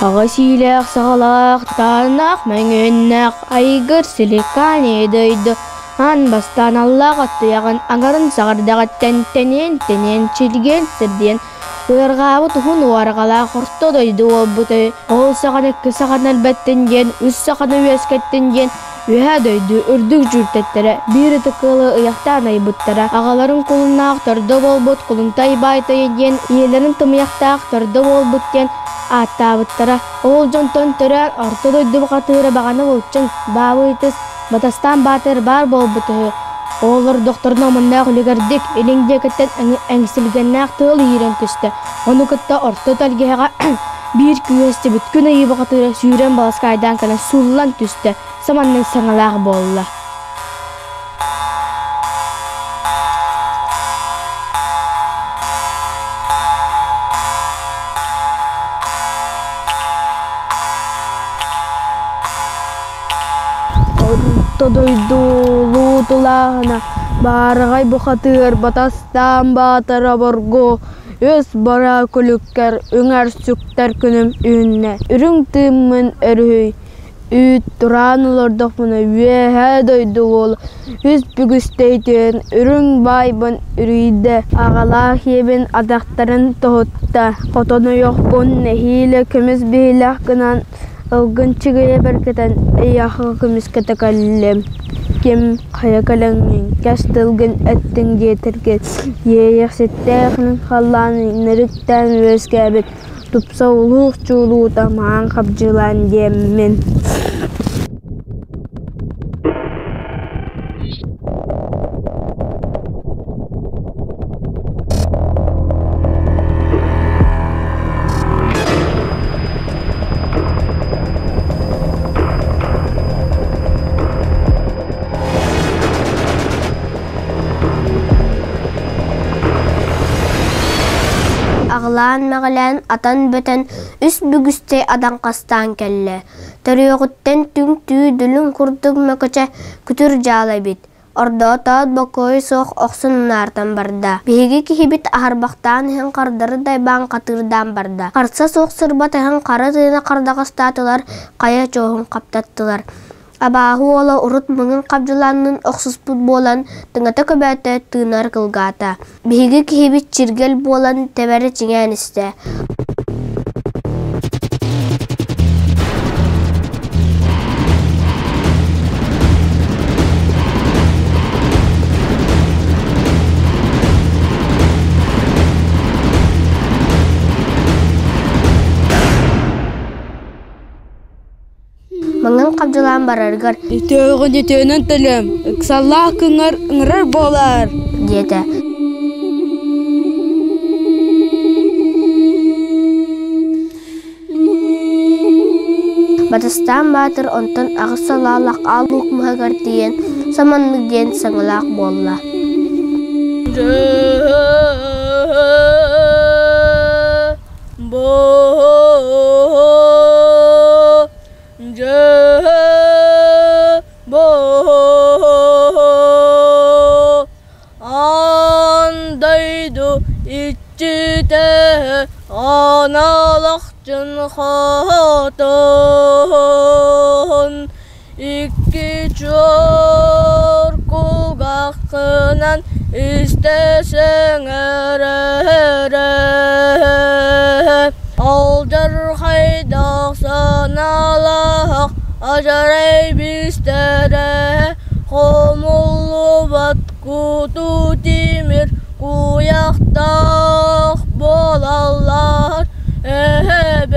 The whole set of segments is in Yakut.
Аҕа сиилээх саҕалаах, тааннаах мөҥүөннээх айгыр силикаан дойду аан бастаан аллаах аттыйаҕын аҥарын саҕардаҕыттан тэниэн-тэниэн чилгиэн сирдиэн ыарҕаабыт уһун уорҕалаах орто дойду буолбута ол саҕана икки саханы элбэттин диэн үс саханы үөскэттин диэн Үөһээ дойду үрдүк дьүүртэттэрэ биир ытык ыалы ыйахтаан айбыттара. Аҕаларын кулуннаах тордо буолбут Кулунтай Баайтайа диэн, ийэлэрин тымыйахтаах тордо буолбут диэн ааттаабыттара. Ол дьонтон төрөөн орто дойду бухатыыра баҕана булчун, Баабыйтыс, Батастаан Баатыр баар буолбут үһү. Ол ордохторуна омуннаах үлүгэрдик илин диэкиттэн эҥсилгэннээх тыал иирэн түстэ. Ону кытта орто тэлгэһэҕэ Биир күүһэстибит күн ыйы бухатыыра сүүрэн баласкаайдаан кэлэн сууллан түстэ, саманнык саҥалаах буолла. Орто дойду улуу тулааһына баараҕай бухатыыр батастаан баатар обургу Үс бара күлүккэр үҥэр сүктэр күнүм үүннэ, үрүҥ тыыммын өрүһүй, үүт тураан олордохпуна үөһээ дойду уола үс бүгүстэйтиэн үрүҥ баайбын үрүйдэ, аҕалаах ийэбин атахтарын тоһутта, хотонойохпун нэһиилэ көмүс биһилэх гынан ылгын чыгыйа бэркэтэн эйиэхэ көмүскэтэ кэллим ким хайа кэлэҥҥин кэс тылгын эттиҥ диэтэргин иэйэхситтээх халлаан иҥнэриктээн үөскээбит тупса улуух чуулуута маан хабдьылаан диэммин Аҕылаан-мэҕилээн атан бөтөн үс бүгүстэй адаҥхастаан кэллэ. Төрүөҕүттэн түҥ түү дүлүҥ курдук мөкөчө күтүр дьаала эбит. Ордоотоот бокуойа суох охсун унаартан барда. Биһиги киһибит аһарбахтаан иһэн хардары дайбаан хатыырдаан барда. Харса суох сырбатыһан хара тыына хардаҕастаатылар, хайа чуоһун хаптаттылар. Абааһы уола урут мыҥын хабдьылааннын охсуспут буолан, тыҥата көбөөтө, тыынар кылгаата. Биһиги киһибит чиргэл буолан тэбэрэ чиҥээн истэ. Маҥан хабдьылаан барарыгар Үтүөҕүн үтүөнэн төлүөм, ыксаллаах күҥҥэр ыҥырар буолаар диэтэ. Батыстаан Баатыр онтон аҕыс салаалаах аал луук маһыгар тиийэн саманнык диэн саҥалаах буолла. Аан дойду иччитэ аналахчын хотун икки чуор кулгааххынан истэ сэҥээрэ Алдьархайдаах санаалаах адьарай биистэрэ хомуллубат куту тимир куйахтаах буолаллар эһэбит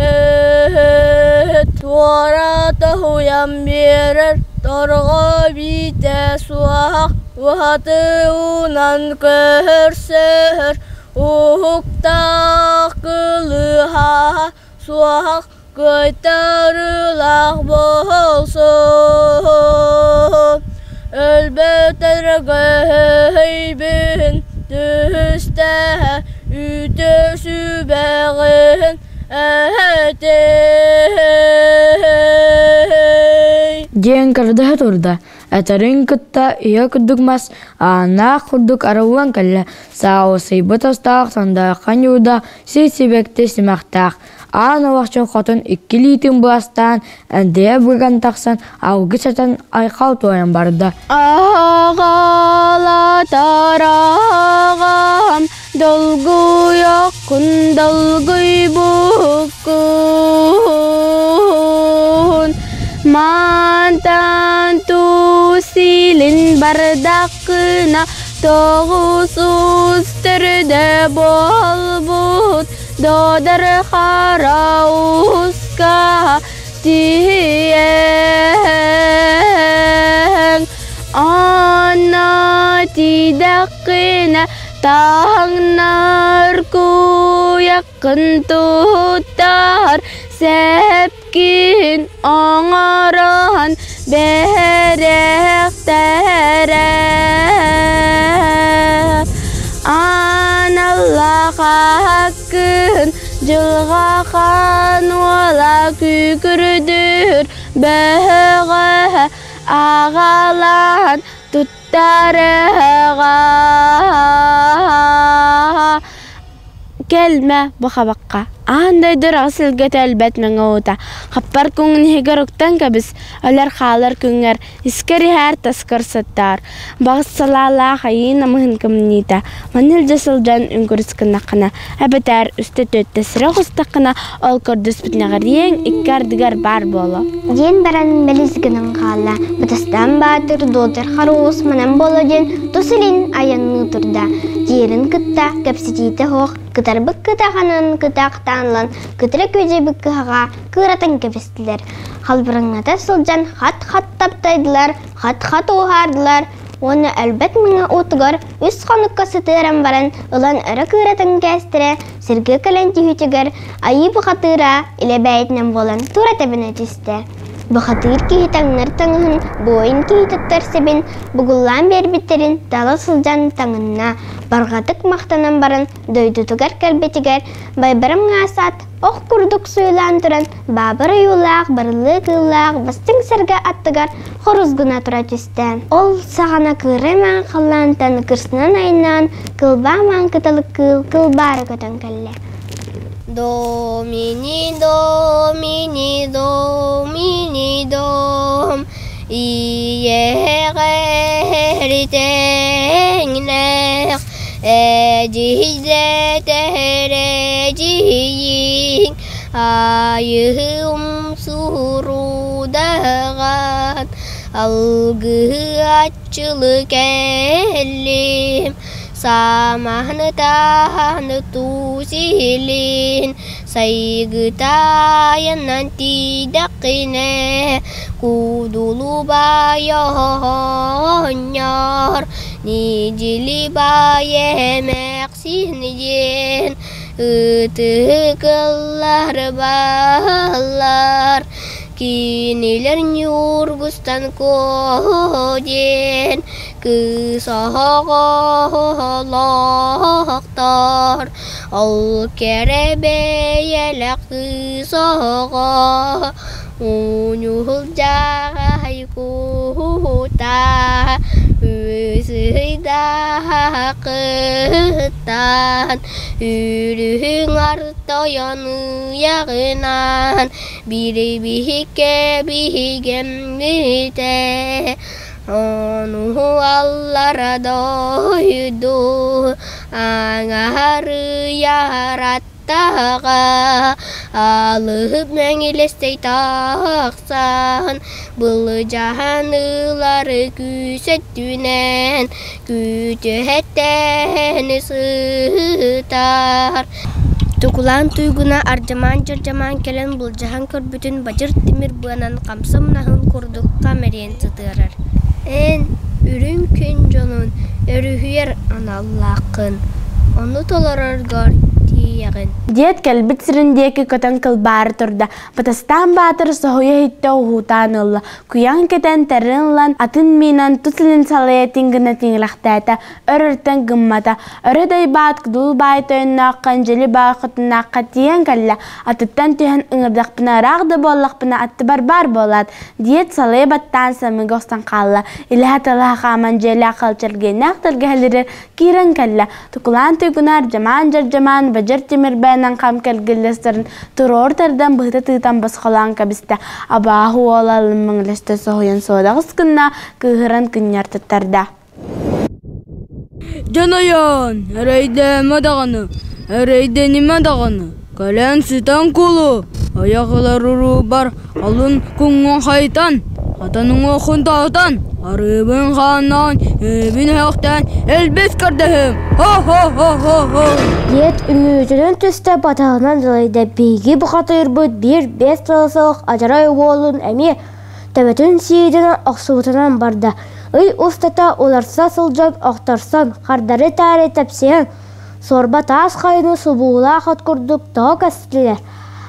туора тоһуйан биэрэр торҕо биитэ суоһах уһатыынан көһөрсөһөр Уһуктаах кылыһаҕа суоһах кыайтарыылаах буолсу Өлбөтөр көһөйбүн түһүстэһэ үтүө сүбэҕин этий Диэн көрдөһө турда. Этэрин кытта ийэ курдук мас ааннаах курдук арыллан кэллэ. Саалысыйбыт астаах сандаахха ньууда сир сибэкти симэхтээх. Аан Алахчын хотун икки илиитин быластаан, эндэйэ быган тахсан, алгыс этэн айхал туойан барда. Аҕалатараҕам долгуйаххын долгуйбуккун мантан тусилин бардаккына тоҕус ус төрдө буолбут Додар хара ууска тиийэн Анна тиийдэххинэ таҥнар куйаххын туттар сэпкин оҥорон бэрэхтэрэ Аналлаахаккын дьылҕа хаан уола күүкүрдүүр бөҕө аҕалаан туттарыаҕа Кэлмэ бу хабахха, аан дойду ыраҕас силгэтэ өлбөт мэҥэ уута, хаппар күҥүн иһигэр уктан кэбис, өлөр-хаалар күҥҥэр искэр иһээр, таскар сыттаар, баҕас салаалаах айыы намыһын кымньыыта, маны илдьэ сылдьан үҥкүрүс гыннаххына, эбэтэр үстэ-түөртэ сирэ оҕустаххына, ол көрдөспүтүнэҕириэҥ икки ардыгар баар буолуо. Диэн баран мэлис гынан хаалла. Батастаан Баатыр Дуотар Харуус манан буола диэн тус илин айанныы турда. Дьиэрин кытта кэпсэтиитэ суох кытарбыт кытаханан кытаахтаан ылан кытара күөдьүйбүт кыһаҕа кыыратан кэбистилэр. Халбарыҥната сылдьан хат-хат таптайдылар, хат-хат ууһаардылар уонна өлбөт мыҥа уутугар үс хонукка сытыаран баран ылан өрө кыыратан кээстэрэ сиргэ кэлэн түһүүтүгэр айыы бухатыыра илэ бэйэтинэн буолан тура тэбинэ түстэ. Бухатыыр киһи таҥнар таҥаһын, буойун киһи туттар сэбин бугуллаан биэрбиттэрин тала сылдьан таҥынна, барҕатык махтанан баран дойдутугар кэлбитигэр Байбарам Ҥаасаат ох курдук суйулаан туран баабыр ойуулаах барыллыы кыыллаах бастыҥ сэргэ аттыгар хорус гына тура түстэ. Ол саҕана кыырай маҥан халлаантан кырсынан айаннаан кылбаа маҥан кыталык кыыл кылбаара көтөн кэллэ. До мини до мини до мини дом ийэҕэ Эдьиийдэтэр эдьиийиҥ айыым сурудаҕан алгыһы-аччылы кэллим самаһын таһаны туу сиһилин сайгытайынан тиийдэххинэ куудулубай оҕонньор Нидьили-баай эмээхсин диэн ытык-ыллар бааллар, кинилэр Ньургустан Куо диэн кыыс оҕолоохтор, ол кэрэ бэйэлээх кыыс оҕо Уньуһулдьаҕай кута Үсүйдаахыттан Үрүҥ артойон ыйаҕынан Бири-биһиккэ биһигэммитэ Ону аллара дойду Аҥаарыйарат Таһаҕа алыһып мэҥилэстэй тахсан, былдьаһаныылары күүс өттүнэн күүтүһэттээн сытар. Тукулаан туйгуна ардьамаан-дьардьамаан кэлэн былдьаһан көрбүтүн бадьыр тимир быанан хамса умнаһын курдук хам эриэн сытыарар. Эн үрүҥ күн дьонун өрүһүйэр аналлааххын, ону толороргор тиийэҕин Диэт кэлбит сирин диэки көтөн кылбаары турда. Батастаан Баатыр соһуйа иһиттэ уһуутаан ылла. Куйаҥ кэтэн тэрин ылан, атын миинэн тус илин салайа тиҥ гына тиҥилэхтээтэ, өр-өртөн гыммата. Өрө дайбаат кудул баай тойонноох хандьили баай хотуннаахха тиийэн кэллэ. Атыттан түһэн ыҥырдахпына ыраах да буоллахпына аттыбар баар буолаат, диэт салайа баттаан самыыга охсон хаалла. Илэһэ-талаһа хааман дьиэлээх халчаргиэннээх тэлгэһэлэригэр киирэн кэллэ. Тукулаан туйгунаар дьамаан-дьардьамаан бадьыр Бадьар тимир бээнэн хам кэлгиллэстэрин туруор тардан быһыта тыытан босхолоон кэбистэ. Абааһы уола ылыммыҥлэстэ соһуйан суодаҕыс гынна, кыыһыран кынньар туттарда. Дьонойон, эрэйдээмэ даҕаны, эрэйдэнимэ даҕаны, кэлэн сытан кулу, айах ылар уруубар алын күҥҥүн хайтан, хатан уҥуоххун таһытан, арыыбын хааннаан, эбин өһөхтөөн элбис көрдөһүм, хо-хо-хо-хо-хо. Диэт үҥүүтүнэн түстэ батаһынан дылайда биһиги бухатыырбыт биир биэс тыла суох адьарай уолун эмиэ төбөтүн сиидинэн охсубутунан барда. Ый устата уларса сылдьан охторсон, хардары-таары тэпсиһэн, суорба таас хайыны субуулаах от курдук тоҕо кэстилэр,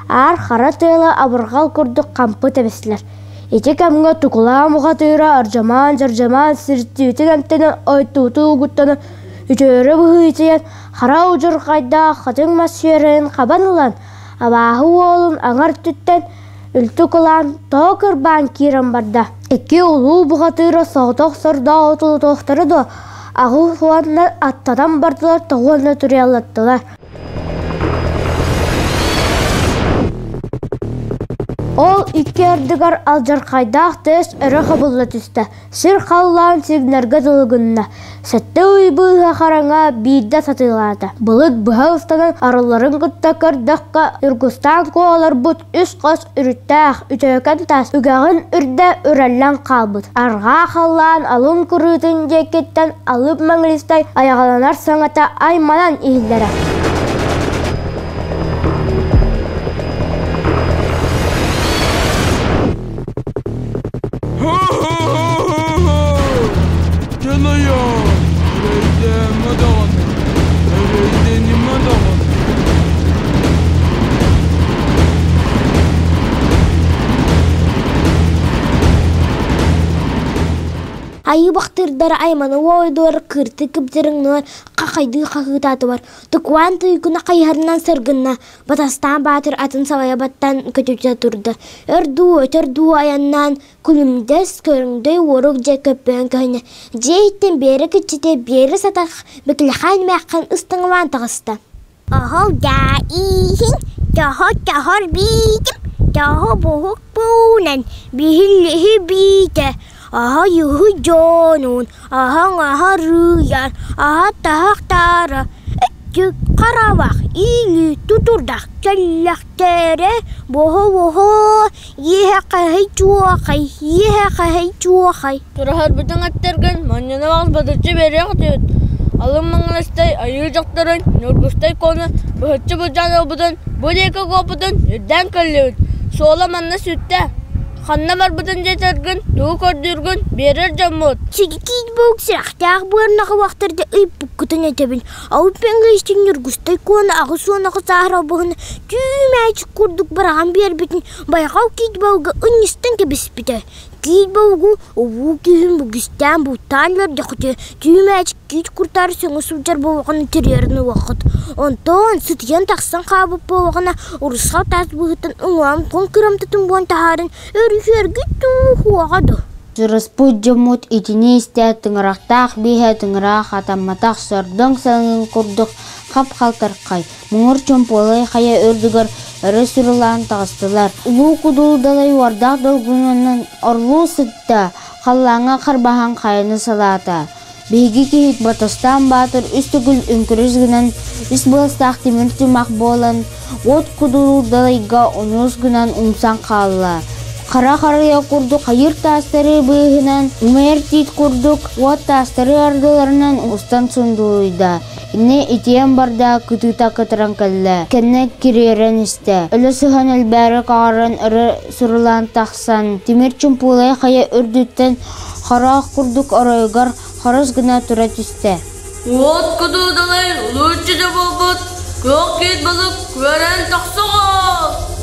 аар хара тыала абырҕал курдук хампы тэбистилэр. Ити кэмҥэ тукулаан бухатыыра ардьамаан-дьардьамаан сиртиитин эмтэнэн ойтууту угуттанан үтүөрэ быһыытыйан хара удьурҕайдаах хатыҥ мас сүөрэйин хабан ылан абааһы уолун аҥар өттүттэн Үлтү кылаан тоҕо кырбаан киирэн барда. Икки улуу бухатыыра соҕотох сордоох утулутуохтара дуо, аҕыс уонна аттанан бардылар тоҕуонна туруйалаттылар. Ол икки ардыгар алдьархайдаах тыас өрө хабылла түстэ. Сир халлаан сигнарга дылы гынна. Сэттэ ый быыһа хараҥа биирдэ сатыылаата. Былыт быһа ыстанан арылларын кытта көрдөххө, Ньургустаан куоларбыт үс хос үрүттээх үтүөкэн таас үгэҕин үрдэ үрэллэн хаалбыт. Арҕаа халлаан алын кырыытын диэкиттэн алып маҥырыстай айаҕаланар саҥата айманан иһиллэрэ. Дьонойон, эрэйдээмэ даҕаны, эрэйдэнимэ даҕаны. Айыы бахтыырдара айманы уойдуор кыырты кыбдырыҥныар хахайдыы хаһыытаатыбар тукуан туйгуна хайыһарынан сыргынна Батастаан Баатыр атын салайа баттаан көтүтэ турда. Өр дуу, өтөр дуу айаннаан күлүмдэс, көрүҥдөй уорук дьэ көппөөн көһүнэ. Дьиэ иһиттэн Биэрэ киччитэ Биэрэ сатах Бэкилэхээн эмээххин ыстаҥалаан таҕыста. Оһол даа ииһин, тоһо-тоһор биитим, тоһо буһук буунан, биһиллиһи биитэ, аһа юһу дьонун, аһаҥ-аһа рыйар, аһа таһахтара, Түк харавах иилии тутурдах кэллэхтэрэ буоһо-буоһо иэһэхэһэй чуохай иэһэхэһэй чуохай Тураһарбытын эттэргин манньана баҕас батыччы биэриэх этибит. Алын Маҥаластай айыы дьахтарын Ньургустай Куону быһаччы былдьаан ылбытын бу диэки куоппутун үрдээн кэллибит. Суола манна сүттэ. Ханна барбытын диэтэргин, тугу көрдүүргүн биэрэр дьоммут. Сигикиит буолук сүрэхтээх буорнаҕы уохтарда ыйпыккытын этэбин. Ол пеҥҥэ Ньургустай Куона 88 сааһар обуһун түү мээчик курдук быраҕан биэрбитин байҕал киит балыга ынньыстан кэбиспитэ. Киит балыгы улуу киһим бүгүстээн бултаан үөрдэххитэ түү мээчик киит куртаары сөҥө сылдьар буоллаҕына тириэрин ылыаххыт. Онтон сытыйан тахсан хаалбыт буоллаҕына урусхал таас быһыытын уҥуоҕун куҥ кырамтатын буолан таһааран өрүһүөргүт дуу хуоҕа дуу. Сырыспыт дьоммут итини истэ тыҥырахтаах бииһэ тыҥыраах хатамматах сордоҥ саҥын курдук хап-халтархай, муҥур чомпуолай хайа үрдүгэр өрө сурулаан таҕыстылар. Улуу кудул далай уордаах долгунунан орлуу сытта, халлааҥҥа харбаһан хайаны салаата. Биһиги киһит Батастаан Баатыр үс төгүл үҥкүрүс гынан, үс быластаах тимир тумах буолан, уот кудулуур далайга онуос гынан умсан хаалла. Хара харыйа курдук хайыр таастары быыһынан, умайар тиит курдук уот таастары ардыларынан устан сундулуйда. Иннэ итийэн барда, кытыыта кытаран кэллэ. Кэннэ кириэрэн истэ. Өлө сыһан өлбөөрү хаҕаран өрө сурулаан тахсан, тимир чумпуулай хайа үрдүттэн Хороох курдук оройугар хорус гына тура түстэ. Уот кудуудалай улууччута буолбут күөх киит балык күөрэн тахсаҕа!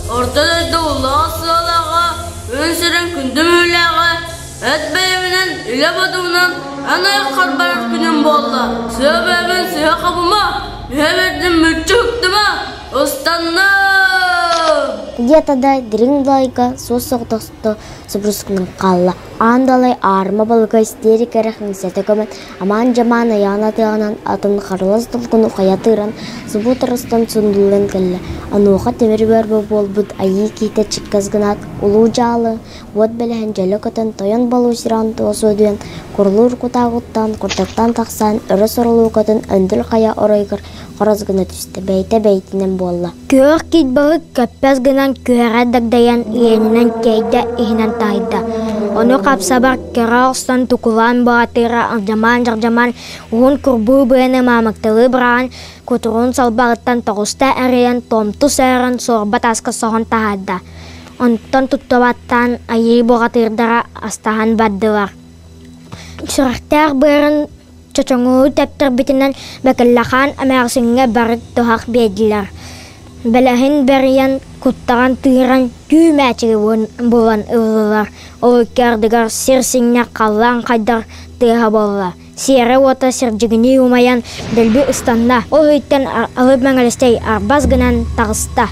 Орто дойду улахан сыалааҕа, күн сирин күндү мүлээҕэ, эт бэйэбинэн, илэ бодугунан эн айах харбарар күнүм буолла. Сыа бэйэбин сыһа хабыма, үһэ бэрдин мүччү үктүмэ, устанным! Диэтэ да дириҥ далайга суос соҕотохто субурус гынан хаалла. Аан далай аарыма балыга истиэрик эрэ иҥсэтэ көмөн, амаан-дьамаан айаҕын атыаҕынан атын харылас долгуну хайа тыыран, субу утарыстан сундуллан кэллэ. Онуоха тимир бөрбө буолбут айыы киһитэ чиккэс гынаат, улуу дьаалы, уот бэлэһин дьөлө көтөн тойон балуу сирэҕин тула суодуйан, курулуур кутааҕыттан курдаттан тахсан, өрө соролуу көтөн өндөл хайа оройугар хорос гына түстэ, бэйэтэ бэйэтинэн буолла. Күөх киит балык көппөс гынан күһэҕэ дагдайан иэнинэн кэйдэ иһинэн таһыйда. Ону хапсабар көрө охсон тукулаан баатыра алдьамаан-дьардьамаан уһун курбуу быаны маамыкталыы быраҕан кутуруун салбаҕыттан тоҕуста эрийэн томту сөөрөн суорба тааска соһон таһаарда. Онтон туттубаттаан айыы бухатыырдара астаһан бардылар. Сүрэхтээх быарын чочоҥуу тэптэрбитинэн Бэкэллэхаан эмээхсиҥҥэ бары туһах биэрдилэр. Бэлэһин бэрийэн, куттаҕан тыыран түү мээчиги булан ыллылар. Ол икки ардыгар сир сиҥнэх халлаан хайдар тыаһа буолла. Сиэрэ уота сирдьигинии умайан дэлби ыстанна. Ол иһиттэн Алып Мэҥэлэстэй арбас гынан таҕыста.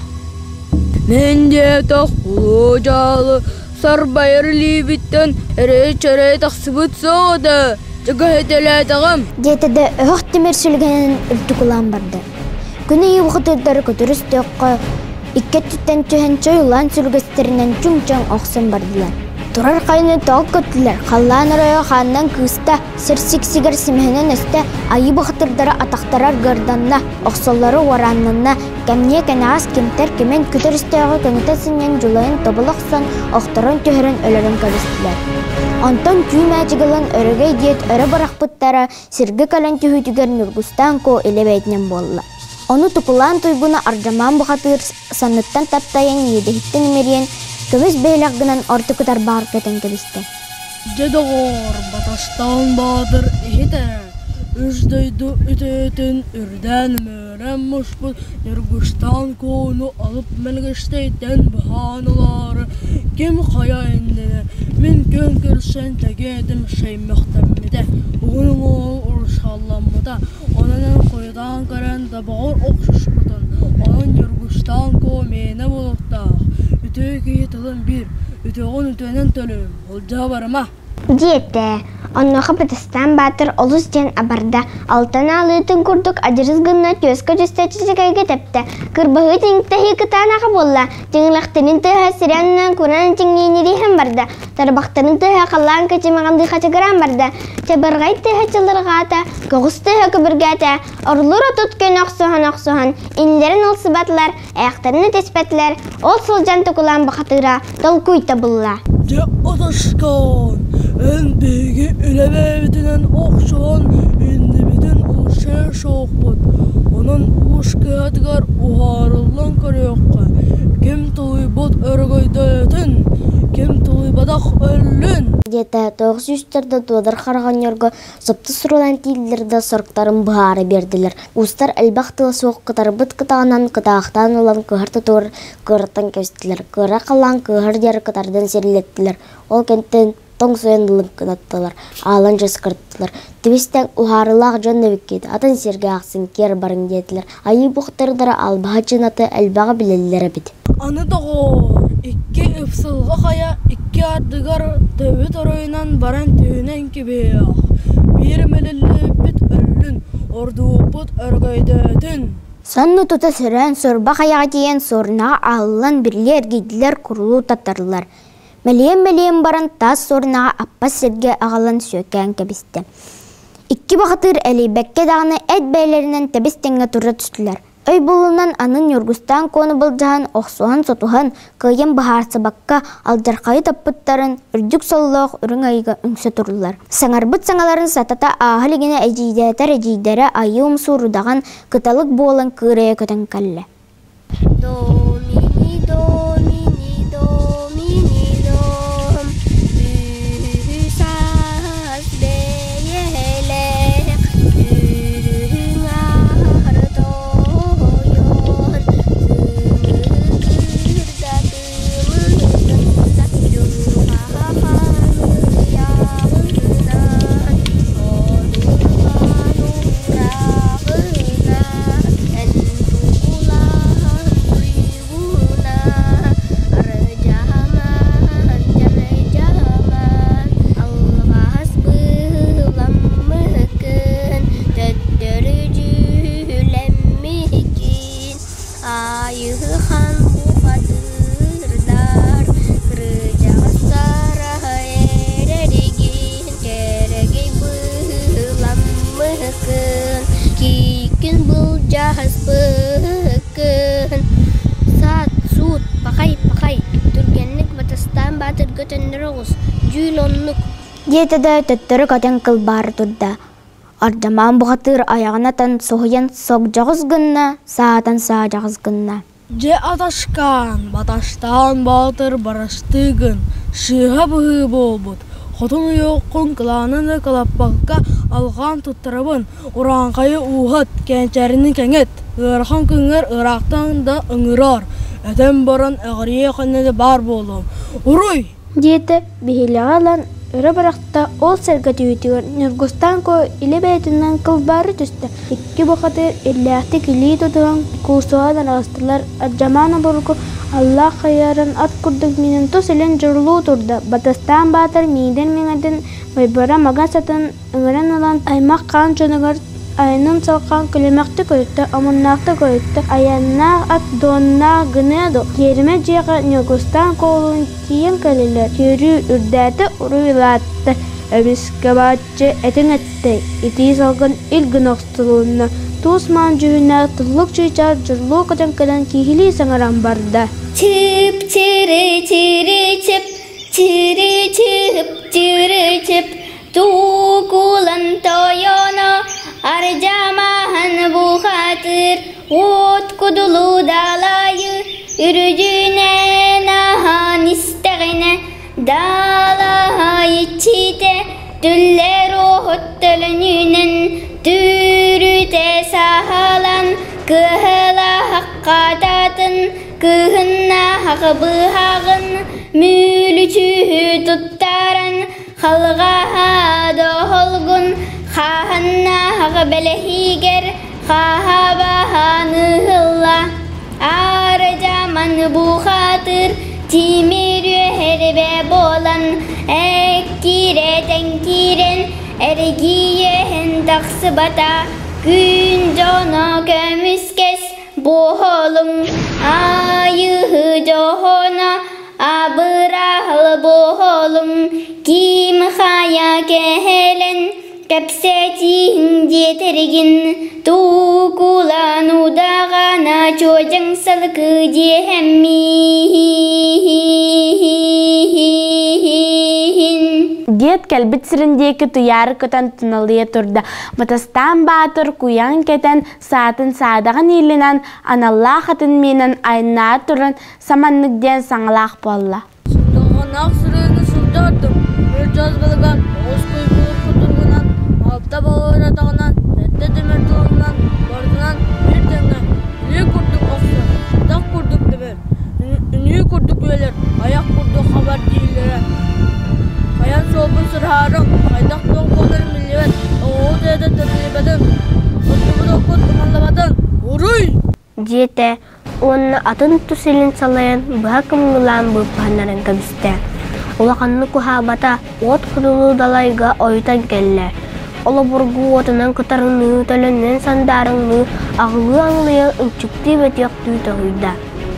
Мин диэтэх улуу дьаалы сарбайар илиибиттэн эрэй-чэрэй тахсыбыт суоҕа да, дьэгэһитэлээтэҕим. Диэтэ да өһөх тимир сүлгэнин үрдүкулаан барда. Күн ыйы бухатыырдары көтөр өстөөххө икки өттүттэн түһэн чой улаан сүлгэстэринэн чуҥ-чаҥ охсон бардылар. Турар хайаны тоҕо көттүлэр, халлаан оройо хаанынан кыыста, Сир сиксигэр симэһинэн өстө, айыы бухатырдара атахтара аргыарданна, охсоллоро уорааннанна, кэмниэ кэнэҕэс кимтэр кимэн күтэр өстөөҕү көҥүтэ сынньан дьулайан тобула охсон, охторон түһэрэн өлөрөн кэбистилэр. Онтон түү мээчик ылан өрөгөй диэт өрө бырахпыттара, сиргэ кэлэн түһүүтүгэр Ньургустаан Куо илэ бэйэтинэн буолла. Ону тукулаан туйгуна Ардьамаан бухатыыр санныттан таптайан иэдэһиттэн имэрийэн, көмүс бэйэлэх гынан ортокутар баар көтөн кэбистэ. Дьэ доҕоор, Батастаан Баатыр иһит ээ, үс дойду үтүөтүн үрдээн мөөрөн муспут Ньургустаан Куону алып Мэлгэстэйтэн быһаан ылаары ким хайа иннинэ мин күн көрсөн тэгиэтим шэймэхтэммитэ, уһун уҥуоҕун урусхалламмыта, онон эн хойутаан көрөн тобоҕор охсуспутун, онон Ньургустаан Куо миэнэ буолуохтаах, үтүө киһи тылын биир, үтүөҕүн үтүөнэн төлүүм, Былдьаһа барыма. Диэтэ. Онуоха Батыстаан Баатыр олус диэн абарда, алтан аалыытын курдук адьырыс гына түөскэ түстэ чэчэгэйгэ тэптэ, кырбаһыы тиҥтэһии кытаанаҕа буолла, тиҥилэхтэрин тыаһа сири аннынан куран чиҥниинириһэн барда, тарбахтарын тыаһа халлаан кычымаҕындыы хачыгыраан барда, чабырҕай тыаһа чылырҕаата, көҕүс тыаһа көбүргээтэ, орлуур отут күн охсуһан-охсуһан, иннилэрин ылсыбатылар, Ээхтэрин этиспэтилэр, ол сылдьан тукулаан бухатыыра толкуй табылла. Дьэ отоскоон, эн биһиги үлэбэбитинэн охсуһан иннибитин ылсыа суохпут, онон уус кыһатыгар уһаарыллан көрүөххэ, ким тулуйбут өрөгөйдөөтүн, ким тулуйбатах өллүн. Диэтэ тоҕус сүүстэрдэ Туодар хараҕанньорго Сыпты сурулаан тиийдилэр да соруктарын быһаара биэрдилэр. Уустар элбэх тыла суох кытарбыт кытаҕынан кытаахтаан ылан кыһар тутур кыыраттан кэбистилэр. Кыыра халлаан кыыһар диэри кытардан сирилэттилэр. Ол кэнтэн тоҥ суйан лыҥкынаттылар, аалан дьаскырдылар. Тибистэҥ уһаарылаах дьон эбиккит, атын сиргэ ахсын киэр барыҥ диэтилэр. Айыы бухтардара албаһа чыната элбэҕи билэллэр эбит. Аны доҕоор, икки ыпсылҕа хайа икки ардыгар төбөт оройунан баран түһүнэн кэбиһиэх, биир мэлиллибиппит өллүн, ордууппут өрөгөйдөөтүн. Сонно тута сөрөөн сорбох айаҕа тиийэн суорунаҕа аһыллан бирилии эргийдилэр, курулуу таттарылар. Мэлийэн-мэлийэн баран таас суорунаҕа аппас сиргэ аҕалан сүөкээн кэбистэ. Икки бахатыыр элэйбэккэ даҕаны эт бэйэлэринэн тэбис-тэҥҥэ тура түстүлэр. Өй булунан аны Ньургустаан Куону былдьаһан, охсуһан-сотуһан, кыайан быһаарсыбакка алдьархайы таппыттарын үрдүк соллоох үрүҥ айыга үҥсэ туруллар. Саҥарбыт саҥаларын сатата ааһа илигинэ эдьиийдээтэр эдьиийдэрэ айыы умсуурудаҕан кыталык буолан кыырайа көтөн кэллэ. Домини, домини, домини, дом, үһү саас бэйэлээх, үрүҥ аар тойон, сыҥыргырда тылыгында, дьулҕахан ыйааҕынан, одулҕан уурааҕынан, эн тугулаан быккын, кииккин былдьаһыспыккын. Саат, суут, пахай-пахай, түргэнник Батастаан Баатырга төннөр оҕус, дьүүл оннук Диэтэ да төттөрү көтөн кылбаары турда. Ардьамаан бухатыыр айаҕын атан соһуйан согдьоҕус гынна, саатан саадьаҕыс гынна. Дьэ аташкаан, батастаан баатыр барастыы гын, сыыһа быһыы буолбут, хотун уйуоххун кылаанын да кылаппакка алҕаан туттарабын, урааҥхайы ууһат, кэнчээрини кэҥэт, ыарахан күҥҥэр ыраахтан да ыҥыраар, этэн баран эҕирийэ ханна да баар буолуом, уруй! Диэтэ биһилэҕи ылан өрө бырахта, ол сэргэ түүтүгэр Ньургустаан Куо илэ бэйэтинэн кылбаары түстэ. Икки бухатыыр иллээхтик илии тутуһан куусуһан араҕыстылар, Ардьамаан обургу аллаах хайыһарын ат курдук миинэн тус илин дьурулуу турда, Батастаан Баатыр миинэр миҥэтин Байбара маган сатын ыҥыран ылан аймах хаан дьонугар айанын салҕаан күлүмэхтик өрүттэ, омуннаахтык өрүттэ, айаннаах ат дуоннаах гыныа дуо, тиэримэ дьиэҕэ Ньургустаан Куолуун тиийэн кэллилэр, үөрүү үрдээтэ, уруй улаатта, эмискэ бааччы этиҥ эттэ, итии салгын ил гына охсулунна, туус маан дьүһүннээх туллук чыычаах дьурулуу көтөн кэлэн киһилии саҥаран барда. Чып чыры чыры чып чыры чып чыры чып Туукулан тойоно ардьамаһан бухатыр уот кудулу далайы үрдүнэн аһан истэҕинэ далаһа иччитэ түллэр оһот төлөнүнэн түүрүтэ саһалан кыһылаһаххататын кыһыннаах быһаҕын мүлүчүһү туттаран Халҕаһа доһолгун хаһаннаах бэлэһигэр хаһабаһан ыһылла Ардьаман бухатыр тимир үөһэрбэ буолан эккирэтэн киирэн эргийэн тахсыбата күн дьоно көмүскэс буолуҥ айыһы дьоһоно Абыраһыл буолуҥ, ким хайа кэһэлэн кэпсэтииҥ диэтэргин, туукулан удаҕана чуодьаҥ салыкы диэһэммиин. Диэт кэлбит сирин диэки туйаары көтөн туналыйа турда. Батастаан Баатыр куйаан кэтэн, саатын саадаҕын иилинэн, аналлаах атын миинэн айаннаары туран саманнык диэн саҥалаах буолла. Сындылҕаннаах сырыыны сылдьардым, бір дьос балыгар оҕус куйбуут кутуругунан, алта балыыр атаҕынан, сэттэ тимир тылынан, барытынан биир тэҥҥэ илии курдук охсор, атах курдук тэбэр, үнүү курдук үөлэр, айах курдук хабар дииллэрэ. Хайан суолбун сырһаарыҥ, хайдах туох буоларын биллибэт, оҕоҕут эйэтэ тэриллибэтин, оттубут оккут умаллабатын, уруй! Диэтэ уонна атын тус илин салайан быһа кымньылаан быыппаһыннаран кэбистэ. Улаханнык уһаабата, уот кудулу далайга ойутан кэллэ. Олобургу уотунан кытарыныы, төлөнүнэн сандаарыҥныы, аҕылыы-аҥылыйа ынчыктыы бөтүөхтүү тоһуйда.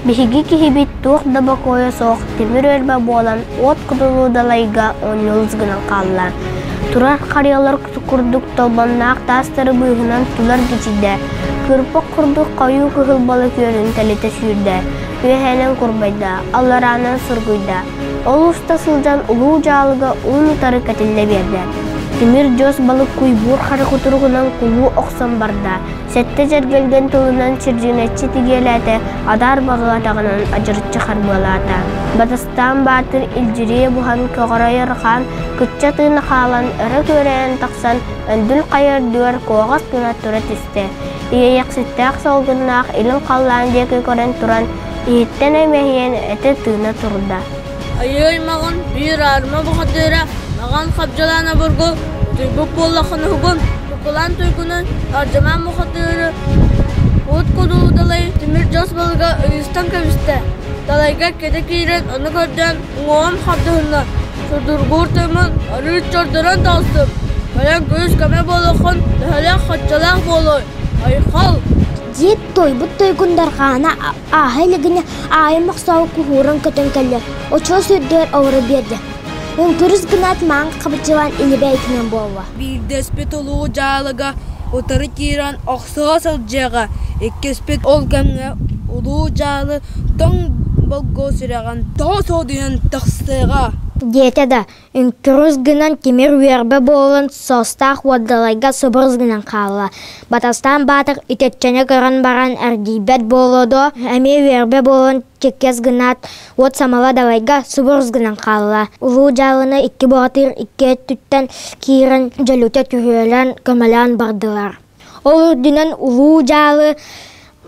Биһиги киһибит туох да бокуойа суох тимир өрбө буолан уот кудулу далайга оонньуулус гынан хаалла. Турар харыйалар курдук толбонноох таастары быыһынан тулар кичийдэ, кырпах курдук хойуу кыһыл балык үөрүн тэлитэ сүүрдэ, үөһээнэн курбайда, аллараанан сургуйда. Ол уста сылдьан улуу дьаалыга уун-утары кэтиллэ биэрдэ. Тимир дьос балык куйбуур хары кутуругунан кулуу охсон барда, Сэттэ дьэргэлгэн тылынан чирдьиҥэччи тигиэлээтэ, адаар баҕыатаҕынан адьырыччы харбыалаата. Батастаан Баатыр илдьирийэ буһан көҕөрөйөр хаан кычча тыына хаалан өрө күөрэйэн тахсан өндүл хайа үрдүгэр куоҕас гына тура түстэ. Иэйэхситтээх салгыннаах илин халлаан диэки көрөн туран, иһиттэн эмэһийэн этэ тыына турда. Айыы аймаҕын биир аарыма бухатыыра маҕан хабдьалаан обургу утуйбут буоллаххына уһугун, тукулаан туйгунун ардьамаан бухатыыры уот кудуу далай тимир дьос балыга ыйыстан кэбистэ. Далайга кэтэ киирэн ону көрдөөн уҥуоҕум хардыһынна, сурдургуур тыыммын арыый чордорон таҕыстым. Кэлэн күүс-көмө буолуоххун төһөлөөх хаччалаах буолуой, айхал! Дьиэт тойбут тойгун дархаана ааһа илигинэ аайым охсоҕу куһууран көтөн кэллэ, очуос үрдүгэр олоро биэрдэ. Үҥкүрүс гынаат маҥан хабыччылаан илибэйитинэн буолла. Биирдэспит улуу дьаалыга утары киирэн охсуһа сылдьыаҕа, иккиспит ол кэмҥэ улуу дьаалы тоҥ болгуо сүрэҕин тоҕо суодуйан тахсыаҕа диэтэ да, үҥкүрүс гынан тимир үөрбэ буолан суостаах уордалайга субурус гынан хаалла. Батастаан Баатыр итиччэни көрөн баран эрдийбэт буолуо дуо, эмиэ үөрбэ буолан чиккэс гынаат, уот самала далайга субурус гынан хаалла. Улуу дьаалыны икки бухатыыр икки өттүттэн киирэн дьөлүтэ түһүөлээн көмөлөөн бардылар. Ол үрдүнэн улуу дьаалы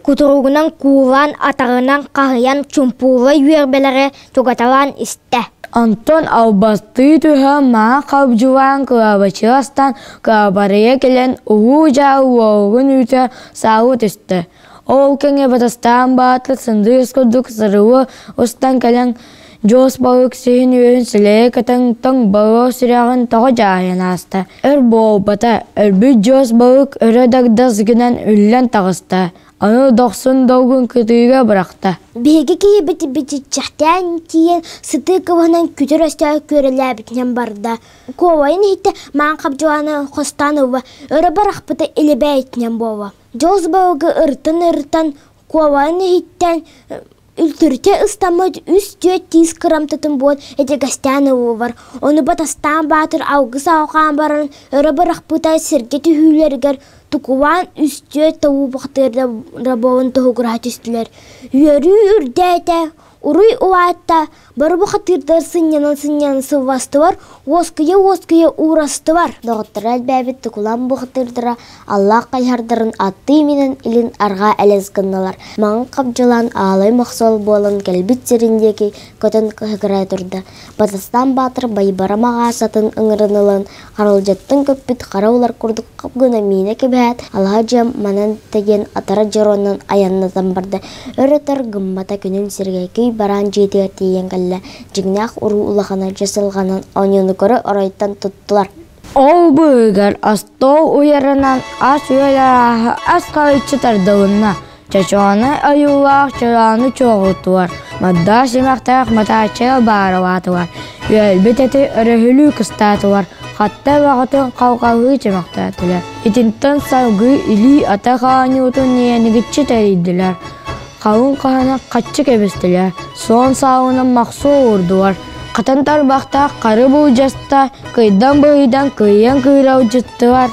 кутуругунан куулаан атаҕынан хаһыйан чумпуулай үөрбэлэри чугаталаан истэ. Онтон албастыы түһэн маһа хабдьылаан кылабачыга астаан кылабарыйа кэлэн улуу дьаалы уолугун үүтэ саалыы түстэ. Ол кэҥэ батастаан баатыр сындыыс курдук сырылыы устан кэлэн дьуос балык сиһин үөһүн силэйэ көтөн тоҥ болуо сүрэҕин тоҕо дьаһайан ааста. Өр буолбата, өлбүт дьуос балык өрө дагдас гынан үллэн таҕыста, аны дохсун долгун кытыыга бырахта. Биһиги киһибит бичиччэхтээн тиийэн сытыы кыбыһынан күтүр өстөөх күөрэлээбитинэн барда. Куобайын иһиттэ маан хабдьылааны хостоон ылла, өрө барахпыта илэбээтинэн буолла. Дьоҕус балыгы ырытан-ырытан куобаҕын иһиттэн үлтүрүтэ ыстаммыт үс-түөрт тиис кырамтатын буол этигэстээн ыллылар. Ону Батастаан Баатыр алгыс алҕаан баран өрө бырахпыта сиргэ түһүүлэригэр тукулаан үс-түөрт тобуу бухатыырдара буолан тоһугураһа түстүлэр. Үөрүү үрдээтэ, уруй улаатта, Бары бухатыырдар сынньанан-сынньанан сылластылар, уоскуйа-уоскуйа уурастылар. Доҕотторо элбээбит тукулаан бухатыырдара Аллаах хайыһардарын аттыы минэн илин арҕаа элэс гыннылар. Маҥан хабдьылаан аалай мохсуол буолан кэлбит сирин диэки көтөн кыһыгырайа турда. Батастаан Баатыр Байбара маҕаасатын ыҥыран ылан, харалдьыттан көппүт хара улар курдук хап гына миинэ кэбиһээт, алаһа дьиэм манан тэгиэн атара дьоруоннан айаннатан барда. Өр-өтөр гыммата күнүн сиргэ күй бараан дьиэтигэр тиийэн кэллэ. Дьиҥнээх уруу улахана дьэ сылҕанан оонньууну көрө оройуттан туттулар. Ол быыһыгар остуол уйарынан ас-үөл арааһа ас харыччы тардылынна. Чочоону ойуулаах чороону чуоҕуртулар, маддаа симэхтээх матааччыга бааралаатылар, үөлбүт эти өрөһүлүү кыстаатылар, хатта бөҕөтүн халҕалыы чөмөхтөөтүлэр. Итинтэн салгыы илии-атах оонньуутун иэнигиччи тэрийдилэр, халыҥ хаһаны хаччы кэбистилэр, суон саалынан махсуо уурдулар, хатан тарбахтаах хары былдьаста, кыйдан быһыйдан кыйан кыыралдьыттылар,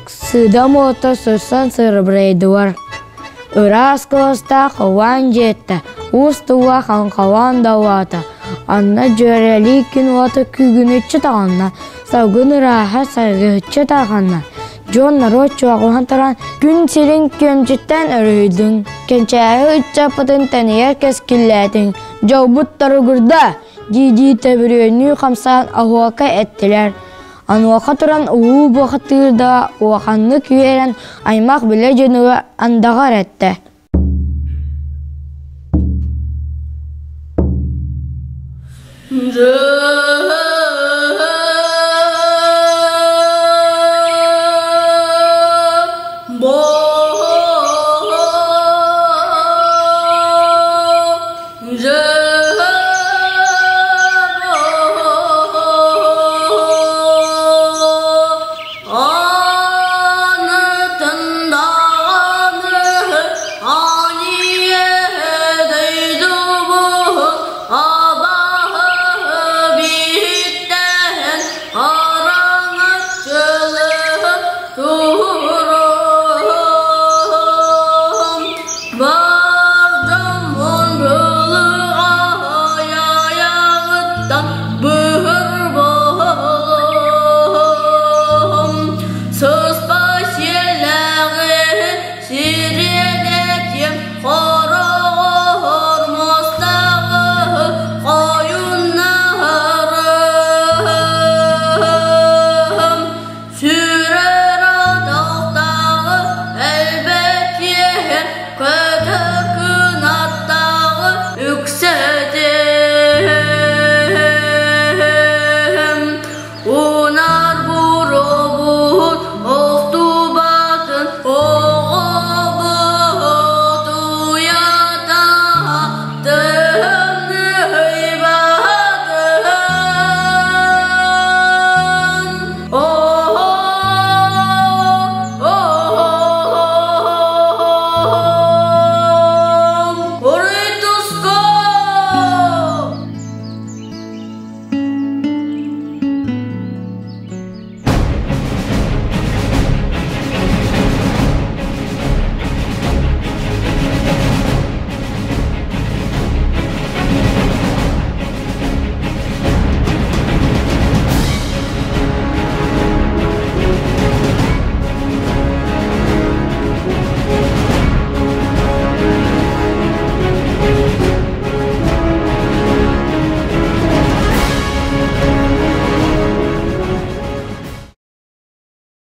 Сыыдам уота сырсан сырыбырайдылар, ыраас кыластаах ыллаан дьиэттэ, уус тыллаах аҥхалаан даллаата, анна дьүөрэлии күн уота күүгүнүччү таҕынна, салгын ырааһа сайгыһыччы тарҕанна, дьон норуот чуоҕуһан туран күн сирин күөмчүттэн өрүһүйдүҥ, кэнчээри ыччаппытын тэнийэр кэскиллээтиҥ, дьолбут торугурда дии-дии төбүрүөннүү хамсаан оһуока эттилэр. Онуоха туран улуу бухатыыр да улаханнык үөрэн аймах билэ дьонугар андаҕар эттэ Дьэ